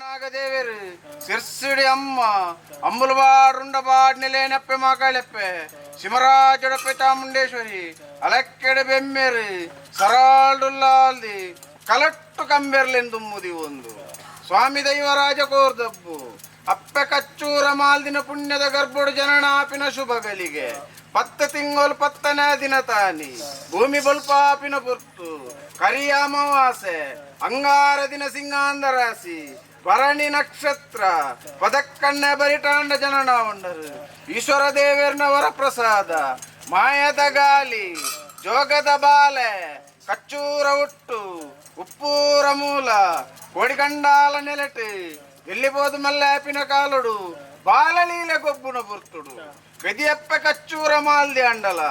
ನಾಗದೇವರು ಸಿರ್ಸಿಡಿ ಅಮ್ಮ ಅಂಬುಲಬಾಡುಂಡ ಬಾಡ್ ನೆಲೆನಪ್ಪೆ ಮಾಕಾಳೆಪ್ಪೆ ಸಿಮರಾಜಡಪ್ಪೆ ಚಾಮುಂಡೇಶ್ವರಿ ಅಲಕ್ಕೆಡೆ ಬೆಮ್ಮೆರು ಸರಾಲ್ಡುಲ್ಲಾಲ್ದಿ ಕಲಟ್ಟು ಕಂಬೆರ್ಲೆಂದುಮ್ಮುದಿ ಒಂದು ಸ್ವಾಮಿ ದೈವರಾಜ ಕೋರ್ದಬ್ಬು ಅಪ್ಪೆ ಕಚ್ಚೂರ ಮಾಲ್ದಿನ ಪುಣ್ಯದ ಗರ್ಭೋಡು ಜನನಾಪಿನ ಶುಭಗಳಿಗೆ 10 ತಿಂಗಳು 10ನೇ ದಿನ ತಾನಿ ಭೂಮಿ ಬಲ್ಪಾಪಿನ ಪುರ್ತು ಕರಿಯ ಅಮಾವಾಸೆ ಅಂಗಾರ ದಿನ ಸಿಂಹಾಂಧ ರಾಶಿ ಭರಣಿ ನಕ್ಷತ್ರ ಪದಕ್ಕಣ್ಣ ಬರಿಟಾಂಡ ಜನನ ಉಂಡರು ಈಶ್ವರ ದೇವೇರ್ನ ವರಪ್ರಸಾದ ಮಾಯದ ಗಾಲಿ ಜೋಗದ ಬಾಲೆ ಕಚ್ಚೂರ ಹುಟ್ಟು ಉಪ್ಪೂರ ಮೂಲ ಕೋಡಿಗಂಡಾಲ ನೆಲಟು ಎಲ್ಲಿಬೋದು ಮಲ್ಲಾಪಿನ ಕಾಲುಡು ಬಾಲಲೀಲೆ ಗೊಬ್ಬುನ ಪುರ್ತುಡು ಬೆದಿಯಪ್ಪ ಕಚ್ಚೂರ ಮಾಲ್ದಿ ಅಂಡಲ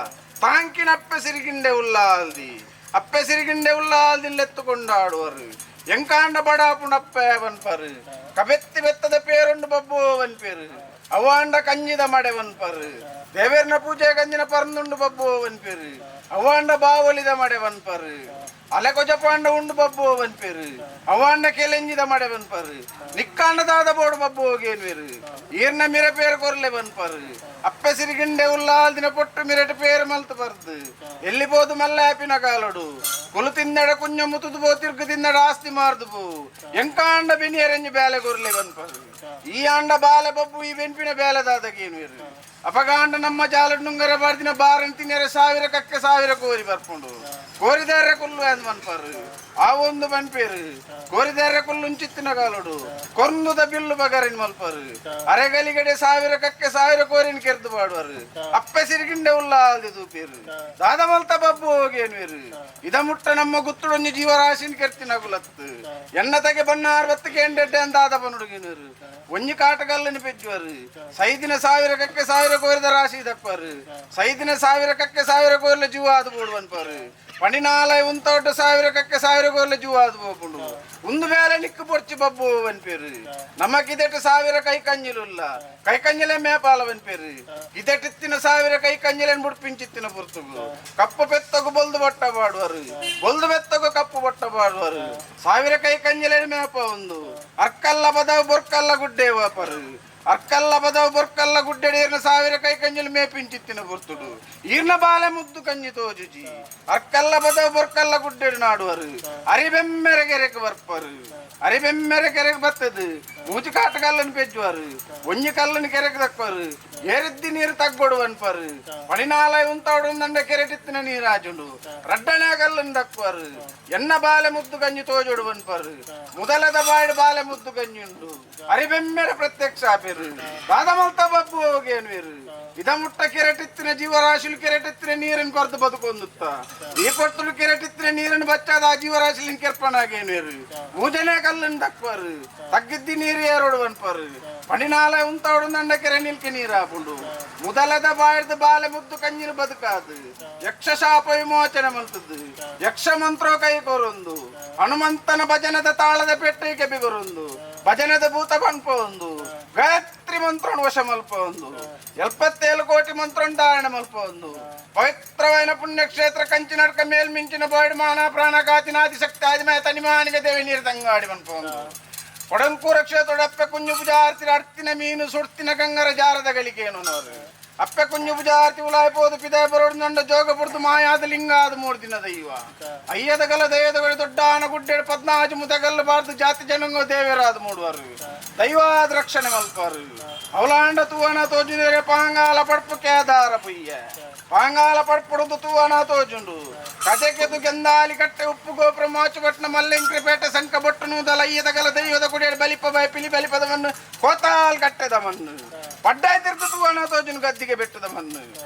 ತಾಂಕಿನಪ್ಪ ಸಿರಿಗಿಂಡೆ ಉಲ್ಲಾಲ್ದಿ ಅಪ್ಪೆ ಸಿರಿಗಿಂಡೆ ಉಲ್ಲಾಲ್ದಿಲ್ಲೆತ್ತುಕೊಂಡಾಡುವರು ಎಂಕಾಂಡ ಬಡಾಪುಣಪ್ಪೆ ವನ್ಪರು ಕಬೆತ್ತಿ ಬೆತ್ತದ ಪೇರುಂಡು ಬಬ್ಬು ವನ್ಪೇರು ಅವಾಂಡ ಕಂಜಿದ ಮಡೆ ವನ್ಪರು ದೇವೇರ್ನ ಪೂಜೆ ಕಂಜಿನ ಪರಂದುಂಡು ಬಬ್ಬು ವನ್ಪೇರು ಅವಾಂಡ ಬಾವಲಿದ ಮಡೆ ವನ್ಪರು ಅಲೆ ಕೊಜಪಾಂಡ ಉಂಡು ಬಬ್ಬು ವನ್ಪೇರು ಅವಾಂಡ ಕೆಲೆಂಜಿದ ಮಡೆ ವನ್ಪರು ನಿಕ್ಕಾಂಡದಾದ ಬೋಡು ಬಬ್ಬು ಹೋಗೇನ್ವೇರು ಈರ್ನ ಮಿರ ಪೇರು ಕೊರ್ಲೆ ವನ್ಪರು ಅಪ್ಪೆ ಸಿರಿಗಿಂಡೆ ಉಲ್ಲಾಲ್ದಿನ ಪೊಟ್ಟು ಮಿರಟ ಪೇರು ಮಲ್ತು ಬರ್ದು ಎಲ್ಲಿ ಬೋದು ಮಲ್ಲಾಪಿನ ಕಾಲಡು ಕುಲು ತಿಂದಡ ಕುಂಜ ಮುತುದು ಬೋ ತಿರ್ಗು ತಿಂದಡ ಆಸ್ತಿ ಮಾರ್ದು ಬೋ ಎಂಕಾಂಡ ಬೆನಿಯರೆಂಜಿ ಬೇಲೆ ಕೊರ್ಲೆ ವನ್ಪರು ಈ ಆಂಡ ಬಾಲೆ ಬಬ್ಬು ಈ ಬೆನ್ಪಿನ ಬೇಲೆದಾದಗೇನ್ವೇರು ಅಪಗಾಂಡ ನಮ್ಮ ಜಾಲಡ್ ನುಂಗರ ಬಾರ್ದಿನ ಬಾರನ್ ತಿನ್ನೆರೆ ಸಾವಿರ ಕಕ್ಕೆ ಸಾವಿರ ಕೋರಿ ಬರ್ಪುಂಡು ಕೋರಿದಾರ ಕುಲ್ಲು ಅಂದ್ ಮನ್ಪರು ಆ ಒಂದು ಬನ್ಪೇರು ಕೋರಿದಾರ ಕುಲ್ಲು ಚಿತ್ತಿನ ಕಾಲುಡು ಕೊರ್ನುದ ಬಿಲ್ಲು ಬಗರಿನ್ ಮಲ್ಪರು ಅರೆಗಲಿಗಡೆ ಸಾವಿರ ಕಕ್ಕೆ ಸಾವಿರ ಕೋರಿನ ಕೆರ್ದು ಪಾಡುವರು ಅಪ್ಪೆ ಸಿರಿಗಿಂಡೆ ಉಲ್ಲಾಲ್ದಿ ತೂಪೇರು ದಾದ ಮಲ್ತ ಬಬ್ಬು ಹೋಗೇನ್ವೇರು ಇದ ಮುಟ್ಟ ನಮ್ಮ ಗುತ್ತುಡೊಂಜಿ ಜೀವರಾಶಿನ ಕೆರ್ತಿನ ಕುಲತ್ತು ಎನ್ನ ತಗೆ ಬಣ್ಣ ಅರವತ್ತು ಕೇಂಡೆಡ್ಡೆ ಅಂದಾದ ಬನುಡುಗಿನರು ಒಂಜಿ ಕಾಟಗಲ್ಲని ಪೆಜ್ಜುವರು ಸೈದಿನ ಸಾವಿರ ಕಕ್ಕೆ ಸಾವಿರ ಕೋರಿದ ರಾಶಿ ದಪ್ಪರು ಸೈದಿನ ಸಾವಿರ ಕಕ್ಕೆ ಸಾವಿರ ಕೋರ್ಲ ಜೀವ ಅದು ಬೋಡುವನ್ಪರು ಪಣಿನಾಲ ಉಂತೊಟ್ಟು ಸಾವಿರ ಕಕ್ಕೆ ಸಾವಿರ ಕೋರ್ಲ ಜೀವ ಅದು ಬೋಪುಂಡು ಒಂದು ಬೇಲೆ ನಿಕ್ಕು ಪೊರ್ಚಿ ಬಬ್ಬು ವನ್ಪೇರು ನಮಗಿದೆಟ್ಟು ಸಾವಿರ ಕೈ ಕಂಜಿಲುಲ್ಲ ಕೈ ಕಂಜಲೆ ಮೇಪಾಲ ವನ್ಪೇರು ಇದೆಟ್ಟಿತ್ತಿನ ಸಾವಿರ ಕೈ ಕಂಜಲೆನ್ ಬುಡ್ಪಿಂಚಿತ್ತಿನ ಪುರ್ತುಗು ಕಪ್ಪು ಪೆತ್ತಗು ಬೊಲ್ದು ಬೊಟ್ಟ ಪಾಡುವರು ಬೊಲ್ದು ಬೆತ್ತಗು ಕಪ್ಪು ಬೊಟ್ಟ ಪಾಡುವರು ಸಾವಿರ ಕೈ ಕಂಜಲೆನ್ ಮೇಪ ಒಂದು ಅರ್ಕಲ್ಲ ಬದವು ಬೊರ್ಕಲ್ಲ ಗುಡ್ಡೆ ವಾಪರು ಅರ್ಕಲ್ಲ ಬದವು ಬೊರ್ಕಲ್ಲ ಗುಡ್ಡೆಡು ಈರ್ನ ಸಾವಿರ ಕೈ ಕಂಜಲು ಮೇಪಿಂಚಿತ್ತಿನ ಪುರ್ತುಡು ಈರ್ನ ಬಾಲೆ ಮುದ್ದು ಕಂಜಿ ತೋಜುಜಿ ಅರ್ಕಲ್ಲ ಬದವು ಬೊರ್ಕಲ್ಲ ಗುಡ್ಡೆಡು ನಾಡುವರು ಅರಿಬೆಮ್ಮೆರೆ ಕೆರೆಗೆ ಬರ್ಪರು ಅರಿಬೆಮ್ಮೆರೆ ಕೆರೆಗೆ ಬರ್ತದು ಮೂಜಿ ಕಾಟ ಕಲ್ಲನ್ನು ಪೆಜ್ಜುವರು ಒಂಜಿ ಕಲ್ಲನ್ನು ಕೆರೆಗೆ ದಕ್ಕವರು ಏರಿದ್ದಿ ನೀರು ತಗ್ಗೊಡು ಅನ್ಪರು ಪಣಿನಾಲ ಉಂತಾಡು ನಂಡ ಕೆರೆಟಿತ್ತಿನ ನೀರಾಜುಂಡು ರಡ್ಡನೆ ಕಲ್ಲನ್ನು ದಕ್ಕುವರು ಎನ್ನ ಬಾಲೆ ಮುದ್ದು ಕಂಜಿ ತೋಜೋಡು ಅನ್ಪರು ಮುದಲದ ಬಾಯ್ಡು ಬಾಲೆ ಮುದ್ದು ಕಂಜಿ ಉಂಡು ಅರಿಬೆಮ್ಮೆರೆ ಪ್ರತ್ಯಕ್ಷ ಆಪೇರು ದಾದಮಲ್ತ ಬಬ್ಬು ಹೋಗೇನ್ವೇರು ಇದ ಮುಟ್ಟ ಕೆರೆಟಿತ್ತಿನ ಜೀವರಾಶಿಲು ಕೆರೆಟಿತ್ತಿನ ನೀರನ್ನು ಕೊರ್ದು ಬದುಕೊಂದುತ್ತ ಈ ಪೊರ್ತುಲು ಕೆರೆಟಿತ್ತಿನ ನೀರನ್ನು ಬಚ್ಚಾದ ಆ ಜೀವರಾಶಿಲಿನ ಕೆರ್ಪನಾಗೇನ್ವೇರು ಮೂಜನೆ ಕಲ್ಲನ್ನು ದಕ್ಕುವರು ತಗ್ಗಿದ್ದಿ ನೀರು ಏರೋಡು ಅನ್ಪರು ಪಣಿನಾಲ ಉಂತಾಡು ನಂಡ ಕೆರೆ ನಿಲ್ಕೆ ನೀರಾಪುಂಡು ಮುದಲದ ಬಾಯ್ದು ಬಾಲೆ ಮುದ್ದು ಕಂಜಿನ ಬದುಕಾದು ಯಕ್ಷ ಶಾಪ ವಿಮೋಚನೆ ಮಂತದ್ದು ಯಕ್ಷ ಮಂತ್ರೋ ಕೈ ಕೊರೊಂದು ಹನುಮಂತನ ಭಜನದ ತಾಳದ ಪೆಟ್ಟಿಗೆ ಬಿಗುರೊಂದು ಭಜನದ ಭೂತ ಬನ್ಪ ಒಂದು ಗಾಯತ್ರಿ ಮಂತ್ರಣ ವಶ ಮಲ್ಪ ಒಂದು 77 ಕೋಟಿ ಮಂತ್ರಣ ಧಾರಣೆ ಮಲ್ಪ ಒಂದು ಪವಿತ್ರವಾದ ಪುಣ್ಯಕ್ಷೇತ್ರ ಕಂಚಿನಡ್ಕ ಮೇಲ್ಮಿಂಚಿನ ಬಾಯ್ಡು ಮಾನ ಪ್ರಾಣ ಕಾತಿನಾದಿ ಶಕ್ತಿ ಆದಿಮಯ ತನಿಮಾನಿಗೆ ದೇವಿ ನೀರು ತಂಗಾಡಿ ಮನ್ಪ ಒಂದು ಕೊಡಂಕೂರ ಕ್ಷೇತ್ರಡಪ್ಪೆ ಕುಂಜು ಪೂಜಾರ್ತಿ ಅರ್ತಿನ ಮೀನು ಸುಡ್ತಿನ ಗಂಗರ ಜಾರದ ಗಳಿಕೇನು ನೋರು ಅಪ್ಪೆ ಕುಂಜು ಪೂಜಾರ್ತಿ ಉಲಾಯ್ಬೋದು ಪಿದಾಯ ಬರೋಡು ನಂಡ ಜೋಗ ಪುರ್ದು ಮಾಯಾದ ಲಿಂಗಾದ 3 ದಿನ ದೈವ ಅಯ್ಯದ ಗಲ ದೈವದ ಗಳಿ ದೊಡ್ಡಾನ ಗುಡ್ಡೆಡು ಪದ್ನಾಜು ಮುತಗಲ್ಲು ಬಾರ್ದು ಜಾತಿ ಜನಾಂಗ ದೇವರಾದ ಮೂಡುವರು ದೈವಾದ ರಕ್ಷಣೆ ಮಲ್ಪರು ಅವಲಾಂಡ ತೂವನ ತೋಜುನೇರೆ ಪಾಂಗಾಲ ಪಡ್ಪು ಕೇದಾರ ಪುಯ್ಯ ಪಾಂಗಾಲ ಪಡ್ಪುಡುದು ತೂವನ ತೋಜುಂಡು ಕತೆಕೆದು ಗೆಂದಾಲಿ ಕಟ್ಟೆ ಉಪ್ಪು ಗೋಪುರ ಮಾಚುಪಟ್ನ ಮಲ್ಲೆಂಕ್ರಿಪೇಟೆ ಸಂಕ ಬೊಟ್ಟು ನೂದಲ ಅಯ್ಯದ ಗಲ ದೈವದ ಕುಡಿಯಡು ಬಲಿಪ ಬಾಯ್ ಪಿಲಿ ಬಲಿಪದ ಮಣ್ಣು ಕೋತಾಲ್ ಕಟ್ಟೆದ ಮಣ್ಣು ಪಡ್ಡಾಯ್ ತಿರ್ಗು ತೂವನ ತೋಜುನು ಗದ್ದಿಗೆ ಬೆಟ್ಟದ ಮಣ್ಣು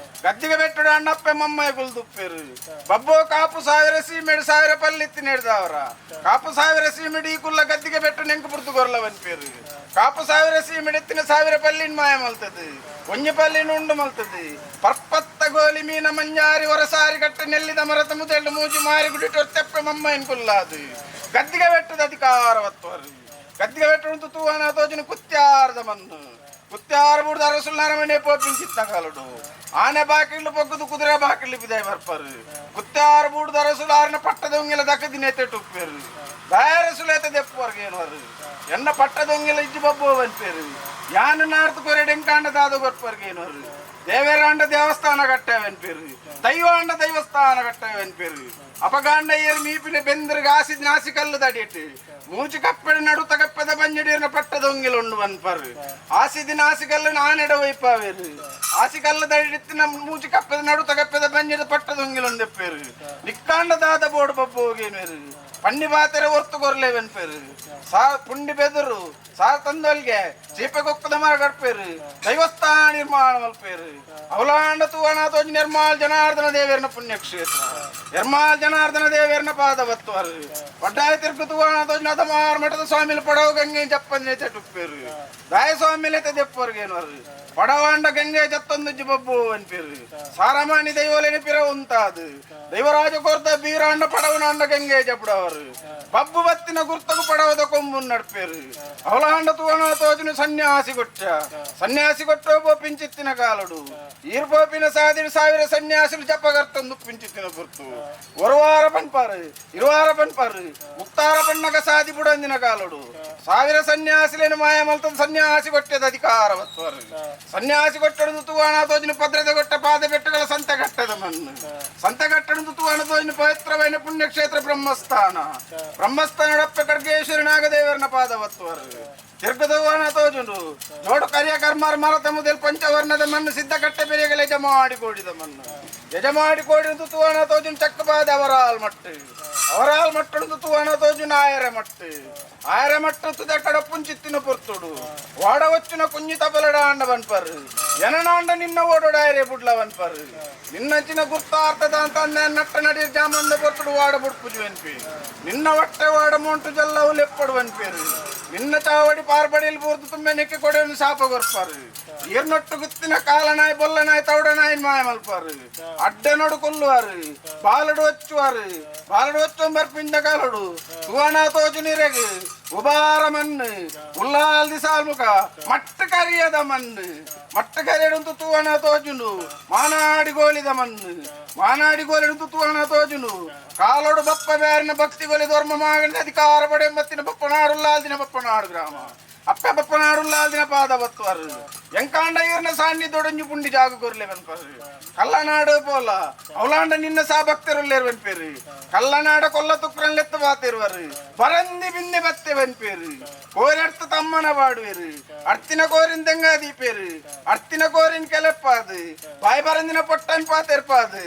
ಗದ್ದಿಗೆ ಬೆಟ್ಟಡು ಅಣ್ಣಪ್ಪೆ ಮಮ್ಮಯ್ಯ ಕುಲ್ದುಪ್ಪೇರು ಬಬ್ಬೋ ಕಾಪು ಸಾವಿರ ಸೀಮೆಡು ಸಾವಿರ ಪಲ್ಲಿತ್ತಿ నేడుదావರ ಕಾಪು ಸಾವಿರ ಸೀಮೆಡು ಈ ಕುಲ್ಲ ಗದ್ದಿಗೆ ಬೆಟ್ಟು ನೆಂಕು ಪುರ್ತು ಗೊರ್ಲವನ್ ಪೇರು ಕಾಪು ಸಾವಿರ ಸೀಮೆಡು ಎತ್ತಿನ ಸಾವಿರ ಪಲ್ಲಿನ ಮಾಯ ಮಲ್ತದು ಒಂಜಿ ಪಲ್ಲಿನ ಉಂಡು ಮಲ್ತದು ಪರ್ಪತ್ತ ಗೋಲಿ ಮೀನ ಮಂಜಾರಿ ಒರಸಾರಿ ಕಟ್ಟೆ ನೆಲ್ಲಿದ ಮರತ ಮುದೆಲ್ಲು ಮೂಜಿ ಮಾರಿ ಗುಡಿಟು ತೆಪ್ಪೆ ಮಮ್ಮಯ್ಯನ್ ಕುಲ್ಲಾದು ಗದ್ದಿಗೆ ಬೆಟ್ಟದ ಅಧಿಕಾರವತ್ವರು ಗದ್ದಿಗೆ ಬೆಟ್ಟು ತೂವನ ತೋಜಿನ ಕುತ್ಯಾರದ ಮಣ್ಣು ಕುತ್ತಾರು ಬುಡ್ದು ಅರಸುಲ್ ಅರಮನೆ ಪೋಪಿಂಚಿತ್ತ ಕಾಲಡು ಆನೆ ಬಾಕಿಲು ಪೊಕ್ಕದು ಕುದುರೆ ಬಾಕಿಲು ಬಿದಾಯ್ ಬರ್ಪಾರು ಕುತ್ತಾರು ಬುಡ್ದು ಅರಸುಲ್ ಆರನ ಪಟ್ಟದೊಂಗಿಲ ದಕ್ಕದಿನೇತೆ ಟುಪ್ಪೇರು ದಾಯರಸುಲೇತ ದೆಪ್ಪುವರ್ಗೆ ಏನುವರು ಎನ್ನ ಪಟ್ಟದೊಂಗಿಲ ಇಜ್ಜು ಬಬ್ಬು ಪೇರು ಯಾನು ನಾರ್ತು ಕೊರೆ ಡೆಂಕಾಂಡ ದಾದ ಕೊರ್ಪರ್ಗೆ ಏನುವರು ದೇವರಾಂಡ ದೇವಸ್ಥಾನ ಕಟ್ಟವೆನ್ ಪೇರು ದೈವಾಂಡ ದೈವಸ್ಥಾನ ಕಟ್ಟವೆನ್ ಪೇರು ಅಪಗಾಂಡ ಏರು ಮೀಪಿನ ಬೆಂದರ್ಗೆ ಆಸಿ ನಾಸಿ ಕಲ್ಲು ತಡಿಟ್ಟು ಮೂಚು ಕಪ್ಪೆಡ ನಡು ತಗಪ್ಪದ ಬಂಜಡಿಯರ್ನ ಪಟ್ಟದೊಂಗಿಲ ಉಂಡು ಬನ್ಪರು ಆಸಿದ ನಾಸಿ ಕಲ್ಲು ನಾನೆಡ ಒಯ್ಪಾವೇರು ಆಸಿ ಕಲ್ಲು ತಡಿಟ್ಟು ನಮ್ಮ ಮೂಚು ಕಪ್ಪೆದ ನಡು ತಗಪ್ಪದ ಬಂಜಡ ಪಟ್ಟದೊಂಗಿಲ ಉಂದೆಪ್ಪೇರು ನಿಕ್ಕಾಂಡ ದಾದ ಬೋಡು ಬಬ್ಬು ಹೋಗೇನ್ವೇರು ಪಣ್ಣಿ ಬಾತೆರೆ ಒರ್ತು ಕೊರ್ಲೇವೆನ್ ಪೇರು ಸಾ ಪುಂಡಿ ಬೆದರು ಸಾ ತಂದೊಲ್ಗೆ ಚೀಪೆ ಕೊಕ್ಕದ ಮರ ಕಟ್ಪೇರು ದೈವಸ್ಥಾನ ನಿರ್ಮಾಣ ಮಲ್ಪೇರು ಅವಲಾಂಡ ತೂವಣ ತೋಜಿ ನಿರ್ಮಾಲ್ ಜನಾರ್ದನ ದೇವೇರ್ನ ಪುಣ್ಯಕ್ಷೇತ್ರ ನಿರ್ಮಾಲ್ ಜನಾರ್ದನ ದೇವೇರ್ನ ಪಾದ ಬತ್ತುವರು ಪಡ್ಡಾಯ ತಿರುಗು ತೂವಣ ತೋಜಿ ಅದಮಾರ್ ಮಠದ ಸ್ವಾಮಿಲು ಪಡವು ಗಂಗೆ ಜಪ್ಪಂದೆ ಚೆಟ್ಟುಪ್ಪೇರು ದಾಯ ಸ್ವಾಮಿಲೆ ದೆಪ್ಪರ್ಗೇನವರು ಪಡವಾಂಡ ಗಂಗೆ ಜತ್ತೊಂದು ಬಬ್ಬು ಅನ್ಪೇರು ಸಾರಮಾಣಿ ದೈವಲೇನಿ ಪಿರ ಉಂತಾದು ದೈವರಾಜ ಕೋರ್ದ ಬೀರಾಂಡ ಪಡವನಾಂಡ ಗಂಗೆ ಜಪಡವರು ಬಬ್ಬು ಬತ್ತಿನ ಗುರ್ತకు ಪಡವದ ಕೊಂಬು ನಡ್ಪೇರು ಅವಲಾಂಡ ತೂವಣ ತೋಜುನು ಸನ್ಯಾಸಿ ಕೊಟ್ಟ ಸನ್ಯಾಸಿ ಕೊಟ್ಟೋ ಪಿಂಚಿತ್ತಿನ ಕಾಲಡು ಈರ್ಪೋಪಿನ ಸಾದಿಡು ಸಾವಿರ ಸನ್ಯಾಸಿಲು ಜಪಗರ್ತಂದು ಪಿಂಚಿತ್ತಿನ ಗುರ್ತು ಒರವಾರ ಪನ್ಪಾರು ಇರುವಾರ ಪನ್ಪಾರು ಮುಕ್ತಾರ ಪಣ್ಣಗ ಸಾದಿ ಬುಡಂದಿನ ಕಾಲಡು ಸಾವಿರ ಸನ್ಯಾಸಿಲೇನು ಮಾಯ ಮಲ್ತದ ಸನ್ಯಾಸಿ ಕೊಟ್ಟದ ಅಧಿಕಾರ ಬತ್ತವರು ಸನ್ಯಾಸಿ ಕೊಟ್ಟಡು ತೂವಣ ತೋಜಿನ ಭದ್ರತೆ ಕೊಟ್ಟ ಪಾದ ಬೆಟ್ಟಗಳ ಸಂತೆ ಕಟ್ಟದ ಮಣ್ಣು ಸಂತೆ ಕಟ್ಟಡು ತೂವಣ ತೋಜಿನ ಪವಿತ್ರವೈನ ಪುಣ್ಯಕ್ಷೇತ್ರ ಬ್ರಹ್ಮಸ್ಥಾನ ಬ್ರಹ್ಮಸ್ಥಾನ ಡಪ್ಪೆ ಖಡ್ಗೇಶ್ವರಿ ನಾಗದೇವರನ ಪಾದ ಬತ್ತುವರು ತಿರ್ಗದವನ ತೋಜುಂಡು ನೋಡು ಕರಿಯ ಕರ್ಮಾರ್ ಮರತ ಮೊದಲು ಪಂಚವರ್ಣದ ಮಣ್ಣು ಸಿದ್ಧ ಕಟ್ಟೆ ಬೆರೆಗಳ ಯಜಮಾಡಿ ಕೋಡಿದ ಮಣ್ಣು ಯಜಮಾಡಿ ಕೋಡಿ ತೂವಣ ತೋಜುನ್ ಚಕ್ಕಬಾದ ಅವರಾಲ್ ಮಟ್ಟು ಅವರಾಲ್ ಮಟ್ಟುಂದು ತೂವಣ ತೋಜುನ ಆಯರ ಮಟ್ಟು ಆಯರ ಮಟ್ಟು ತುದೆ ಕಡಪುಂಚಿತ್ತಿನ ಪೊರ್ತುಡು ವಾಡ వచ్చిన ಕುಂಜಿ ತಬಲಡ ಅಂಡ ಬನ್ಪರು ಎನನಾಂಡ ನಿನ್ನ ಓಡೋಡಾಯರೆ ಬುಡ್ಲ ಬನ್ಪರು ನಿನ್ನಂಚಿನ ಗುರ್ತಾರ್ಥದ ಅಂತ ನಟ್ಟ ನಡಿ ಜಾಮಂದ ಪೊರ್ತುಡು ವಾಡ ಬುಡ್ಪುಜು ಅನ್ಪಿ ನಿನ್ನ ಹೊಟ್ಟೆ ವಾಡ ಮೋಂಟು ಜಲ್ಲವು ಲೆಪ್ಪಡು ಅನ್ಪೇರು ನಿನ್ನ ಚಾವಡಿ ಪಾರ್ಬಡಿಯಲ್ಲಿ ಬೂರ್ದು ತುಂಬೆ ನೆಕ್ಕಿ ಕೊಡೆಯನ್ನು ಶಾಪ ಕೊರ್ಪಾರು ಈರ್ನೊಟ್ಟು ಗುತ್ತಿನ ಕಾಲನಾಯ್ ಬೊಲ್ಲನಾಯ್ ತೌಡನಾಯ್ ಮಾಯ ಮಲ್ಪಾರು ಅಡ್ಡನೊಡು ಕೊಲ್ಲುವಾರು ಬಾಲಡು వచ్చುವಾರು ಬಾಲಡು వచ్చು ಬರ್ಪಿಂದ ಕಾಲಡು ಸುವರ್ಣ ತೋಜು ನೀರೆಗು ಉಬಾರ ಮಣ್ಣು ಉಲ್ಲಾಲ್ ದಿಸಾಲ್ಮುಖ ಮಟ್ಟ ಕರಿಯದ ಮಣ್ಣು ಮಟ್ಟ ಕರಿಯಡು ತೂವಣ ತೋಜುನು ಮಾನಾಡಿ ಗೋಲಿದ ಮಣ್ಣು ಮಾನಾಡಿ ಗೋಲಿಡು ತೂವಣ ತೋಜುನು ಕಾಲೋಡು ಬಪ್ಪ ಬ್ಯಾರಿನ ಭಕ್ತಿ ಗೊಲಿ ಧರ್ಮ ಮಾಗಣ ಅಧಿಕಾರ ಪಡೆ ಮತ್ತಿನ ಬಪ್ಪನಾಡುಲ್ಲಾಲ್ದಿನ ಬಪ್ಪನಾಡು ಗ್ರಾಮ ಅಪ್ಪ ಬಪ್ಪನಾಡುಲ್ಲಾಲ್ದಿನ ಪಾದ ಬತ್ತುವರು ಎಂಕಾಂಡ ಈರ್ನ ಸಾನ್ನಿಧ್ಯೊಡಂಜು ಪುಂಡಿ ಜಾಗ ಕೊರ್ಲೆ వెన్పరు ಕಲ್ಲನಾಡು ಪೋಲ ಅವಲಾಂಡ ನಿನ್ನ ಸಾ ಭಕ್ತರುಲ್ಲೇರು వెన్పేరు ಕಲ್ಲನಾಡ ಕೊಲ್ಲ ತುಕ್ರನ್ಲೆತ್ತ ಬಾತಿರುವರು ಪರಂದಿ ಬಿಂದಿ ಬತ್ತೆ వెన్పేరు ಕೋರರ್ತ ತಮ್ಮನ ಪಾಡುವೆರು ಅರ್ತಿನ ಕೋರಿನ್ ತೆಂಗಾ ದೀಪೇರು ಅರ್ತಿನ ಕೋರಿನ್ ಕೆಲೆಪ್ಪಾದು ಬಾಯಿ ಪರಂದಿನ ಪೊಟ್ಟನ್ ಪಾತೆರ್ಪಾದು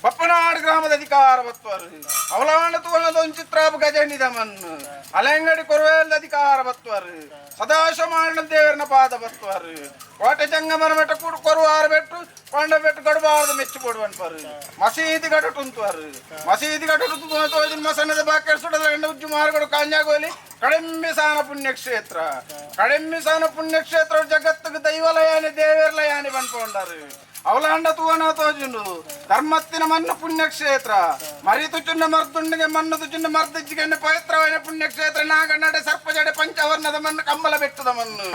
ಬಪ್ಪನಾಡು ಗ್ರಾಮದ ಅಧಿಕಾರ ಬತ್ತುವರು ಅವಲಾಂಡ ತೂವನದ ಚಿತ್ರಾಬು ಗಜನಿದ ಮಣ್ಣು ಅಲೆಂಗಡಿ ಕೊರವೇಲ್ದ ಅಧಿಕಾರ ಬತ್ತುವರು ಸದಾಶಿವ ದೇವರನ ಪಾದ ಬತ್ತುವರು ಕೋಟೆ ಜಂಗಮನ ಬೆಟ್ಟ ಕೂಡು ಕೊರುವಾರ ಬೆಟ್ಟು ಪಂಡ ಬೆಟ್ಟು ಗಡುಬಾರ್ದು ಮೆಚ್ಚು ಕೊಡುವನ್ಪರು ಮಸೀದಿ ಗಡುಟುಂತುವರು ಮಸೀದಿ ಗಡುಟು ತೋಜಿನ ಮಸನದ ಬಾಕಿ ಸುಡದ ಗಂಡ ಉಜ್ಜು ಮಾರುಗಳು ಕಾಂಜಾಗೋಲಿ ಕಡೆಮ್ಮಿ ಸಾನ ಪುಣ್ಯಕ್ಷೇತ್ರ ಕಡೆಮ್ಮಿ ಸಾನ ಪುಣ್ಯಕ್ಷೇತ್ರ ಜಗತ್ತಿಗೆ ದೈವಲಯಾನಿ ದೇವೇರ್ಲಯಾನಿ ಬನ್ಕೊಂಡಾರು ಅವಲಾಂಡ ತೂವನ ತೋಜುಂಡು ಧರ್ಮತ್ತಿನ ಮಣ್ಣು ಪುಣ್ಯಕ್ಷೇತ್ರ ಮರಿತು ಚಿನ್ನ ಮರ್ದುಂಡಿಗೆ ಮಣ್ಣು ಚಿನ್ನ ಮರ್ದಿಜ್ಜಿಗೆ ಪವಿತ್ರವಾದ ಪುಣ್ಯಕ್ಷೇತ್ರ ನಾಗನ್ನಡೆ ಸರ್ಪಜಡೆ ಪಂಚವರ್ಣದ ಮಣ್ಣು ಕಂಬಲ ಬೆಟ್ಟದ ಮಣ್ಣು.